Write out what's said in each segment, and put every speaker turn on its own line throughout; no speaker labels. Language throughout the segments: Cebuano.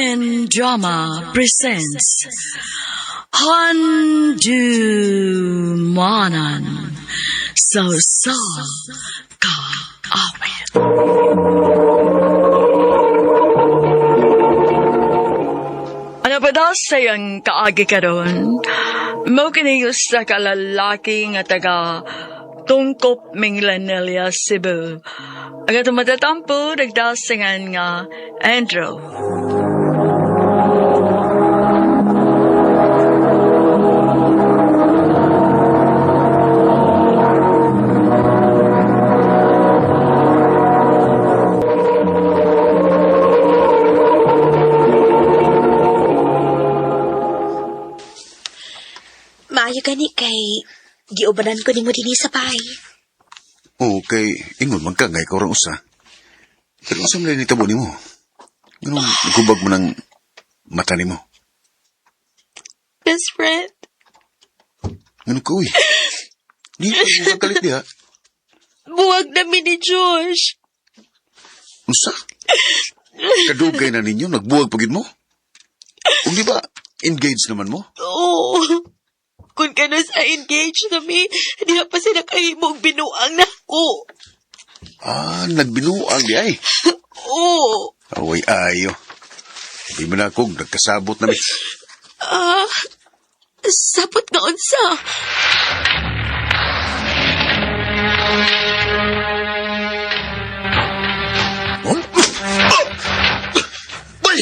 RMN Drama presents Handumanan sa Sa Kaawit. Ano pa daw sayang kaagi karon? Mo kini sa kalalaki nga taga Tungkop, Minglanilla, Cebu. Ang atong matatampo, nagdasingan nga Andrew.
Maayo gani kay giubanan ko nimo dinhi sa bahay.
Oo, kay ingon man ka nga ikaw rang usa. Pero unsa man nitabo nimo? Nganong gubag mo ng mata nimo?
Best friend.
Nganong ka, uy? Di pa mo kalit diha.
Buwag na mi ni Josh.
Unsa? Kadugay na ninyo, nagbuwag pagid mo? Kung di ba, engaged naman mo?
Oo. Kung kano sa engage na mi, di pa sila kahimong binuang nako.
Ah, nagbinuang di ay.
Oo.
Away ayo. Di mo na akong nagkasabot na mi.
Ah, sapot nga unsa.
Huh? Oh! Bay!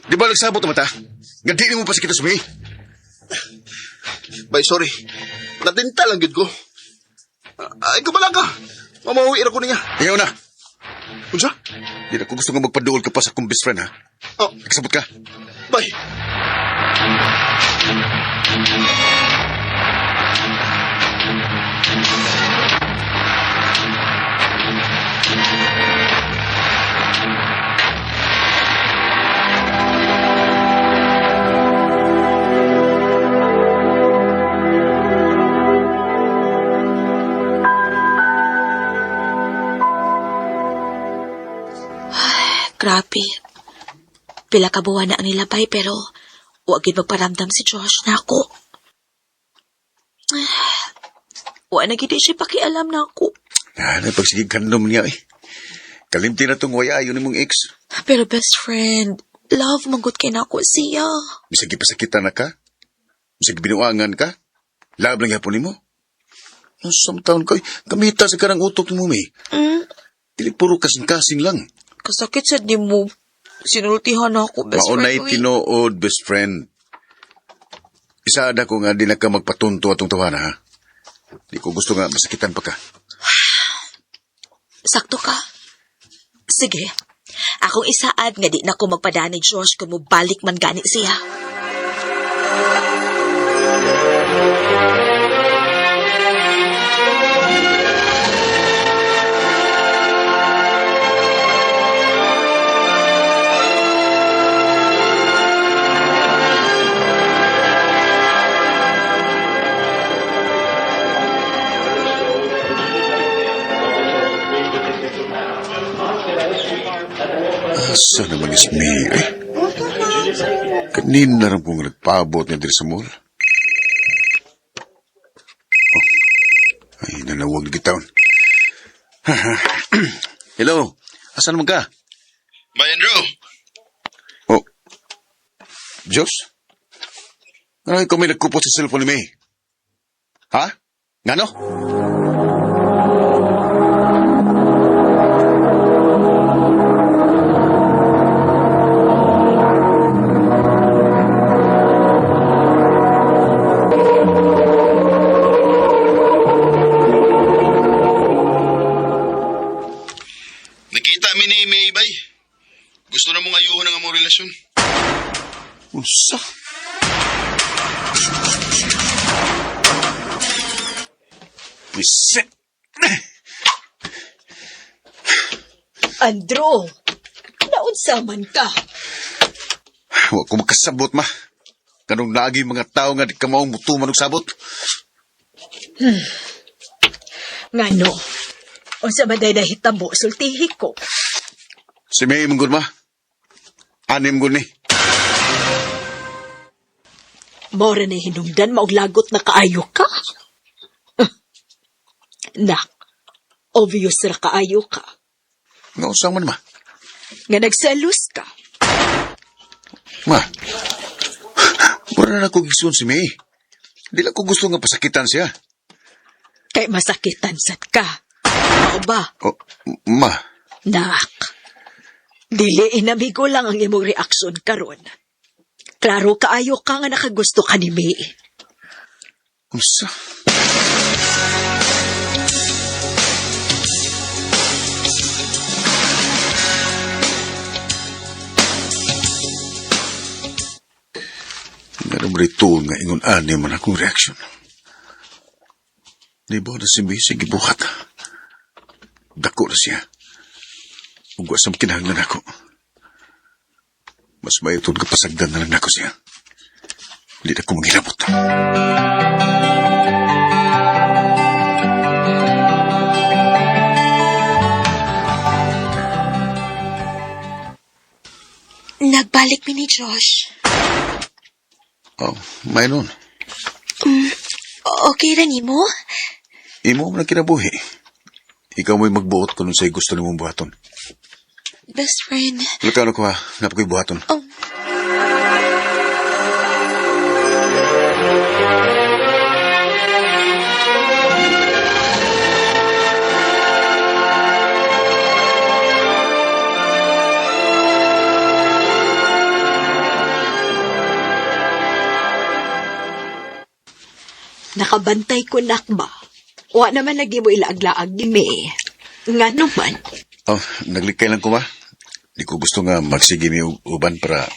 Di ba nagsabot na mata? Nga di mo pa sa kita sumi.
Bay, sorry. Natinta lang gid ko. Ay, kumala ka. Mamawi ra ko niya.
Ayaw na.
Unsa?
Di na ko gusto nga magpaduol ka pa sa akong best friend, ha?
Oh,
Nagsabot ka.
bay.
Grabe. Pila ka buwan na ang nilabay pero wa gid magparamdam si Josh na ako. Wa na gid siya pakialam na ako.
Ah, napagsigig kandom niya, eh. Kalimti na tong waya ayon nimong ex.
Pero best friend, love manggut kay nako siya.
Bisag ipasakitan na ka. Bisag binuangan ka. Lab lang yapon nimo. Nasam taon ka, eh. Gamita sa karang utok nimo, mi.
Mm,
Dili puro kasing-kasing lang.
kasakit sad nimo. Sinultihan ako, best
Maunay
friend. Uy.
tinuod, best friend. Isaad ako nga di na ka magpatunto atong tawana, ha? Di ko gusto nga masakitan pa ka.
Sakto ka. Sige. Akong isaad nga di na ko magpadani Josh kung mobalik man gani siya.
Asa naman is me, eh? Kanina rin kong nagpaabot niya diri sa mall. Oh. Ay, nanawag na gitaon. Hello, asa naman ka?
Bay, Andrew.
Oh, Diyos? Ano ikaw may nagkupot sa cellphone ni May? Ha? Ngano?
Nakita mi ni May, bay. Gusto na mong ayuhon ang among relasyon.
Unsa? Bisit!
Andrew, naunsa man ka?
Wa ko makasabot, ma. Kanong naagi mga tao nga di ka maong mutuman og sabot.
Ngano? Unsa man day nahitabo sultihi ko?
Si May mong ma. Anim gud ni.
Mao ra na hinungdan maog lagot na kaayo ka. Nak, obvious ra kaayo ka.
Nga unsa man, ma?
Nga nagselos ka.
Ma, mura na nako gisuon si May. Di lang ko gusto nga pasakitan siya.
Kay masakitan sad ka. Mao ba?
Oh, ma,
Nak, dili inamigo lang ang imong reaksyon karon. Klaro kaayo ka nga nakagusto ka ni May.
unsa? Nga naman ito nga ingon ani man akong reaksyon. Di ba na si May sa gibuhat? Dako na siya. Ug wa sa kinahanglan ako. Mas mayo tud kapasagdan na lang nako siya. Di na ko manghilabot.
Nagbalik mi ni Josh.
Oh, may nun.
Okay ra nimo?
Imo man ang kinabuhi. Ikaw mo'y magbuot kung unsay gusto nimong buhaton.
Best friend.
Lukano ko ha, napakoy buhaton.
Oh.
Nakabantay ko nakba. Wa naman lagi mo ilaag-laag ni May. Nga naman.
Oh, naglikay lang ko ba? Di ko gusto nga magsige mi og uban para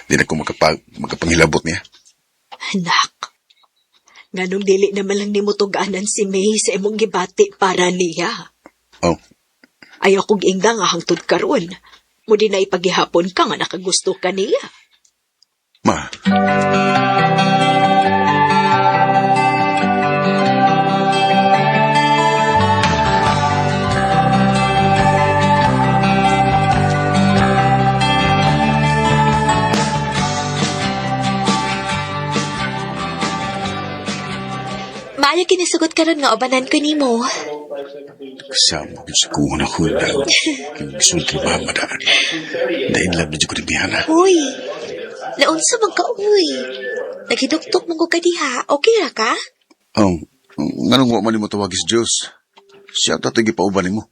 di na ko makapanghilabot niya.
Anak, nganong dili naman lang nimo tuganan si May sa imong gibati para niya.
Oh,
Ayaw kong ingda nga hangtod karon. Mudi na ipagihapon ka nga nakagusto ka niya.
ma.
Maayo kinisugot karon nga ubanan ko nimo.
Kasama ko sa kuha na ko daw. Kaya gusto ba madaan. Na-in love na dyan ko ni Bihana.
Uy, naunsa man ka uy. Naghinuktok man ko ka diha. Okay ra ka?
Oh, nganong wa man nimo tawagi si Diyos? Siya ta tigi pauban nimo.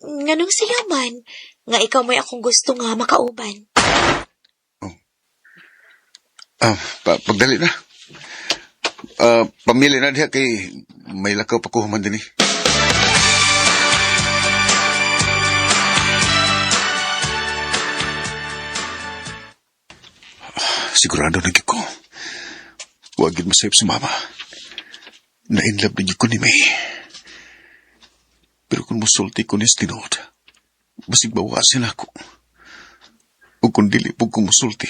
Nganong siya man nga ikaw may akong gusto nga makauban.
Ah, pagdali na. Ah, pamili na diha kay may lakaw pa ko human din eh. Sigurado na gyud ko. Wa gyud masayop si mama. Na-inlove na gyud ko ni May. Pero kung musulti ko ni tinuod, basig bawasin ako. O kung dili po ko musulti,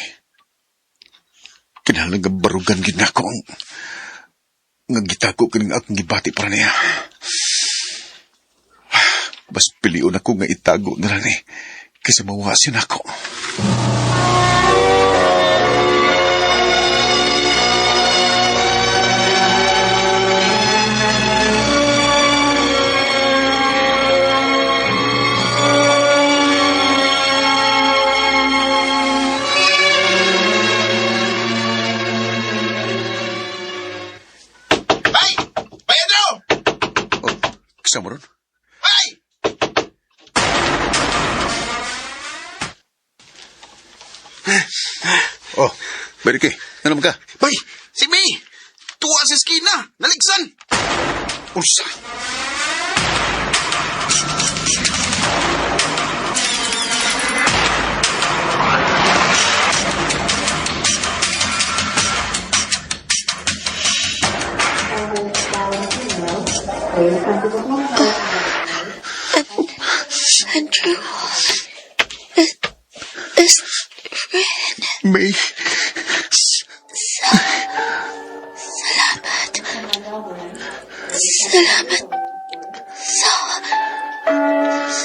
kinahanglan nga barugan gid nako ang nga gitago kining akong gibati para niya. Bas pilion ako nga itago na lang eh, kaysa mawasin ako.
Bay! Bay, Andrew!
Oh, kasama ron?
Bay!
Oh, Berike, ano man ka?
Bay! Si May! Tuwa sa eskina! Naligsan!
Unsa?
Andrew. Best friend.
May,
Salamat. Salamat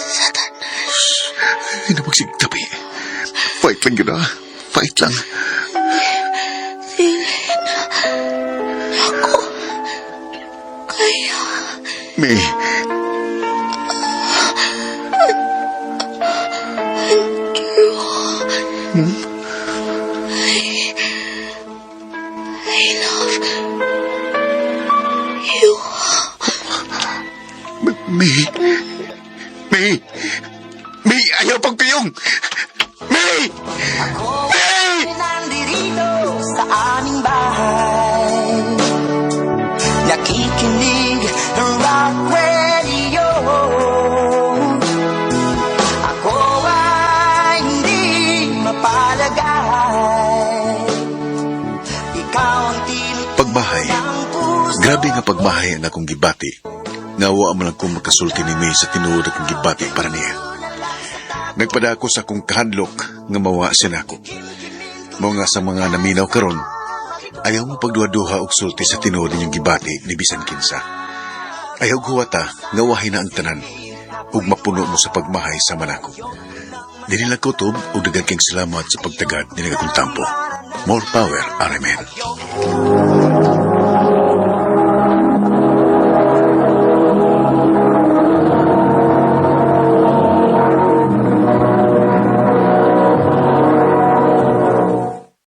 sa tanan.
hindi na magsigtabi. Fight lang yun ah. Fight lang.
Feeling.
May.
I love you.
May. May. May, ayaw pagpiyong! May! May!
Nandito sa aming bahay, nakikinig ng rock radio. Ako ay hindi mapalagay. Ikaw ang tinig
Pagbahay.
ng puso.
Grabe nga pagmahay ang akong gibati. Nga wa man lang kong makasulti ni May sa tinuod akong gibati para niya. Nagpadako sa akong kahadlok nga mawa siya nako. Mao nga sa mga naminaw karon, ayaw mo pagduha-duha og sulti sa tinuod ninyong gibati ni bisan kinsa. Ayaw huwata nga wahay na ang tanan ug mapuno mo sa pagmahay sa manako. Dili lang kutob ug daghan kayong salamat sa pagtagad ni akong tampo. More power, RMN.